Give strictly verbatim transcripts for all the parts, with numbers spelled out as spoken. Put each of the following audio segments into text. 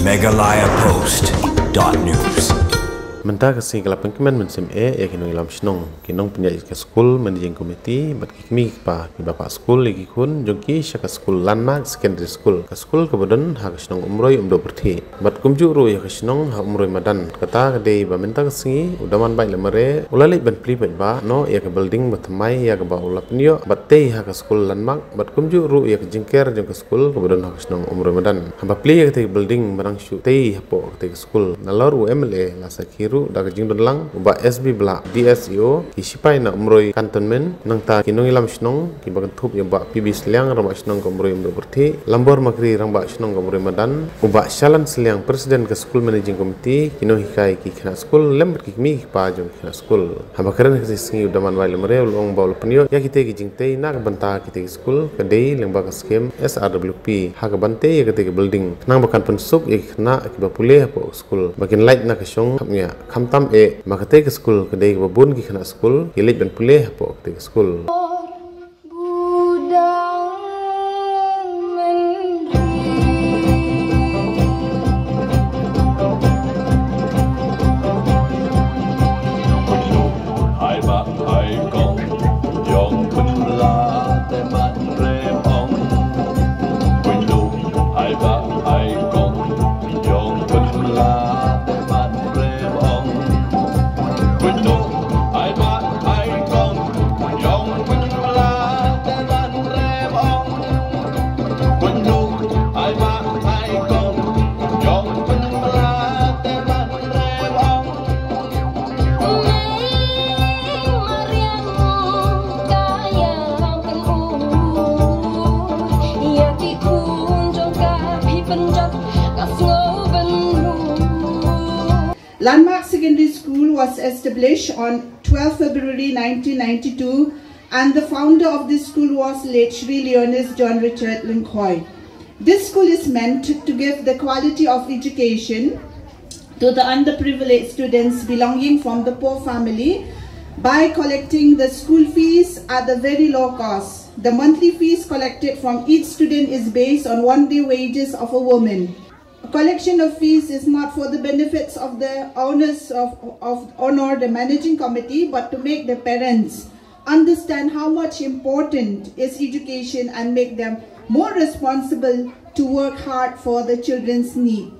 Meghalaya Post dot news. Mynta ka sngi ka la pynkmen mynsiem eh ïa ki nongïalam shnong, ki nongpynïaid ka skul, managing committee bad ki kmie ki kpa kiba phah skul ïa ki khun jong ki sha ka skul Landmark Secondary School, ka skul kaba don ha ka shnong Umroi Umdoh Pyrthei bad kumjuh ruh ïa ka shnong ha Umroi Madan. Kata ka dei ba mynta ka sngi u Daman Bait Lamare u la leit ban plie paidbah noh ïa ka building ba thymmai ïa kaba u la pynïoh bad tei ha ka skul Landmark bad kumjuh ruh ïa ka jingker jong ka skul kaba don ha ka shnong Umroi Madan. Haba plie ïa katei ka building ba dang shu tei hapoh katei ka skul, nalor u M L A la sakhi ruh da ka jingdon lang u Bah S B Blah, D S E O, ki sipai na Umroi Cantonment, nangta ki nongïalam shnong kiba kynthup ïa u Bah P B Sliang, Rangbah Shnong ka Umroi Umdoh Pyrthei, Lambor Makri, Rangbah Shnong ka Umroi Madan, u Bah Shalan Sliang, President ka School Managing Committee, ki nonghikai ki khynnah skul lem bad ki kmie ki kpa jong ki khynnah skul. Haba kren ha katei ka sngi u Daman Bait Lamare u la ong ba u la pynïoh ïa kitei ki jingtei na ka bynta kitei ki skul ka dei lyngba ka skim S R W P ha kaban tei ïa katei ka building khnang ba kan pynsuk ïa ki khynnah kiba pule hapoh ka skul ba kin lait na ka shong khapngiah. Khamtam eh ba katei ka skul ka dei kaba bun ki khynnah skul ki leit ban pule hapoh katei ka skul. Landmark Secondary School was established on twelfth February nineteen ninety-two, and the founder of this school was late Shri Leonis John Richard Lyngkhoi. This school is meant to give the quality of education to the underprivileged students belonging from the poor family by collecting the school fees at the very low cost. The monthly fees collected from each student is based on one day wages of a woman. Collection of fees is not for the benefits of the owners of, of or nor the managing committee, but to make the parents understand how much important is education and make them more responsible to work hard for the children's need.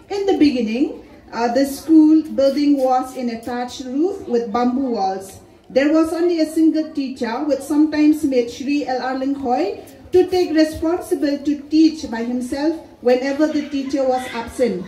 In the beginning, uh, the school building was in a thatched roof with bamboo walls. There was only a single teacher, which sometimes made Shri L R Lyngkhoi to take responsible to teach by himself whenever the teacher was absent.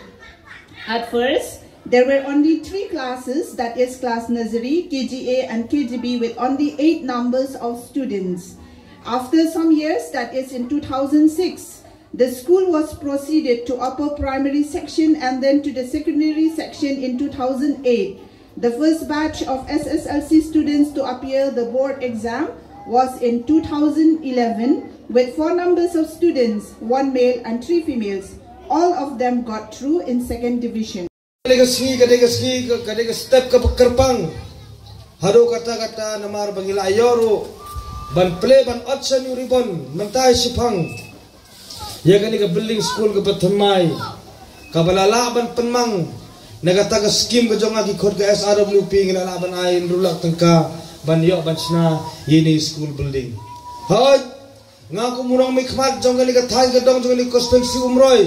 At first, there were only three classes, that is class nursery, K G A and K G B, with only eight numbers of students. After some years, that is in two thousand six, the school was proceeded to upper primary section and then to the secondary section in two thousand eight. The first batch of S S L C students to appear the board exam was in two thousand eleven, with four numbers of students, one male and three females. All of them got through in second division. Ka dei ka sngi, ka dei ka sngi, ka, ka dei ka step kaba kyrpang. Haduh katta katta namar ba ngi la ïoh ruh ban plie, ban ot sha new ribbon mynta hi shiphang ïa kane ka building school kaba thymmai, kaba la lah ban pynmang na kata ka skim ka jong nga, ki khun ka S R W P, ngi la lah ban ai hynriew lak tyngka ban ïoh ban shna ïa ine i school building. Hooid, nga kum u nongmihkhmat jong kane ka thaiñ ka dong jong kane ka constituency Umroi,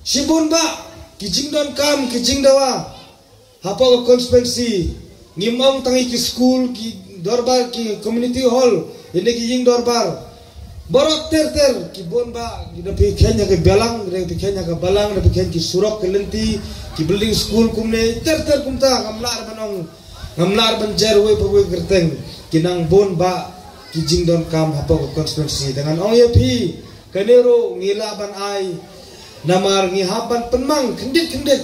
shibun bah ki jingdonkam, ki jingdawa hapoh ka constituency. Ngim ong tang ïa ki school, ki dorbar, ki community hall, ïa ne ki ïing dorbar baroh ter ter, ki bun bah, da phi kheiñ ha ka balang, da phi kheiñ ha ka balang, da phi kheiñ ki surok, ki lynti, ki building school kumne ter ter kumta. Ngam lah ban ong, ngam lah ban jer wei pa wei kyrteng, ki nang bun bah ki jingdonkam hapoh ka constituency. Te ngan ong ïa phi, kane ruh ngi lah ban ai, namar ngi hap ban pynmang khyndiat khyndiat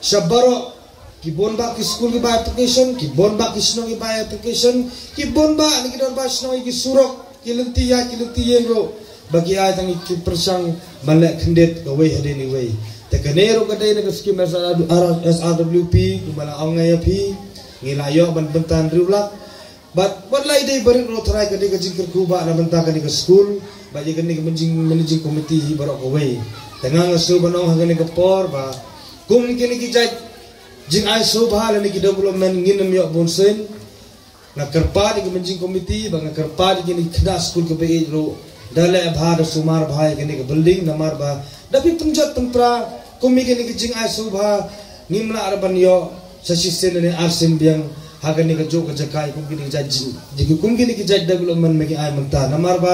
sha baroh. Ki bun bah ki school ki bai application, ki bun bah ki shnong ki bai application, ki bun bah na ki dorbar shnong ïa ki surok, ki lynti ïaid, ki lynti ïeng ruh, ba ki ai tang ki pyrshang ban leh khyndiat kawei hadien iwei. Te kane ruh ka dei na ka skim S R W P, kumba la ong nga ïa phi, ngi la ïoh ban bynta hynriew lak. Bad wat la dei barit ruh, tharai ka dei ka jingkyrkhu bah na bynta kane ka school bad ïa kane ka managing, managing committee hi baroh kawei. Te nga nga shu ban ong ha kane ka por ba kum kine ki jait jingai sngewbha lane ki development ngin ym ïoh bun sien. Nga kyrpad ïa ka managing committee ba nga kyrpad ïa kine ki khynnah skul kiba ïeit ruh da leh bha da sumar bha ïa kane ka building namar ba da phi pynjot pynpra kum ïa kine ki jingai sngewbha ngim lah ruh ban ïoh sa shisien lane arsien biang ha kane ka juh ka jaka ïa kum kine ki jait jing ïa kum kine ki jait development ma ki ai mynta namar ba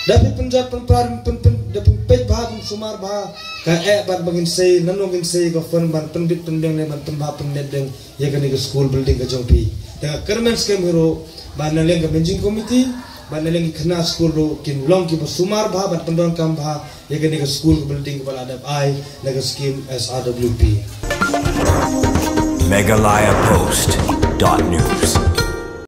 da phi pynjot pynpra pyn pyn da phi peit bha phi sumar bha ka eh ban ba ngin sei nano ngin sei ka fund ban pynbit pynbiang ne ban pynbha pynmet biang ïa kane ka school building ka jong phi. Te nga kyrmen skhem hi ruh ba na liang ka managing committee ba na liang ki khynnah skul ruh kin long kiba sumar bha ban pyndonkam bha ïa kane ka school ka building kaba la dep ai na ka scheme S R W P. Meghalaya Post dot news.